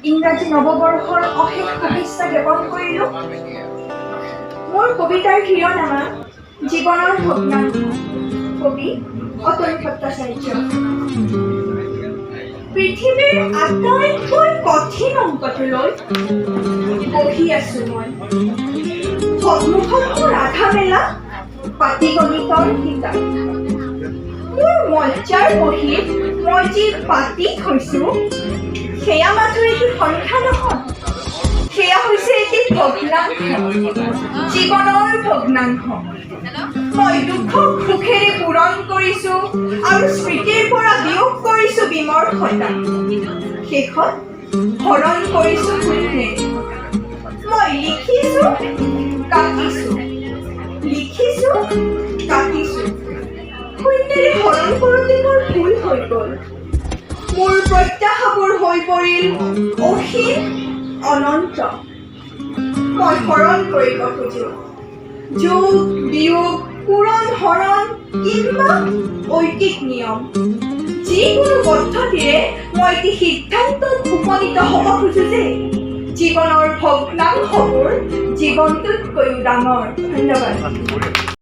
ইংৰাজী নৱবৰ্ষৰ অশেষ শুভেচ্ছা জ্ঞাপন কৰিলোঁ। মোৰ কবিতাৰ শিৰোনামা "জীৱনৰ ভগ্নাংশ"। কবি অতনু ভট্টাচাৰ্য। পৃথিৱীৰ আটাইতকৈ কঠিন অংকটো লৈ বহি আছো মই। সন্মুখত মোৰ আধা মেলা পাটীগণিতৰ কিতাপ। মোৰ মজ্জাৰ বহীত মই যি পাতি থৈছো, সেয়া মাথো এটি সংখ্যা নহয়, সেয়া হৈছে এটি ভগ্নাংশ, জীৱনৰ ভগ্নাংশ। মই দুখক সুখেৰে পূৰণ কৰিছো আৰু স্মৃতিৰ পৰা বিয়োগ কৰিছো বিমৰ্ষতা। শেষত হৰণ কৰিছো শূন্যেৰে। মই লিখিছো, কাটিছো, লিখিছো, কাটিছো। শূন্যেৰে হৰণ কৰোঁতে মোৰ ভুল হৈ গ'ল। মোৰ প্ৰত্যাশাবোৰ হৈ পৰিল অসীম, অনন্ত। মই হৰণ কৰিব খোজো যোগ, বিয়োগ, পূৰণ, হৰণ কিম্বা ঐকিক নিয়ম, যিকোনো পদ্ধতিৰে মই এটি সিদ্ধান্তত উপনীত হ'ব খোজো যে জীৱনৰ ভগ্নাংশবোৰ জীৱনটোতকৈও ডাঙৰ। ধন্যবাদ।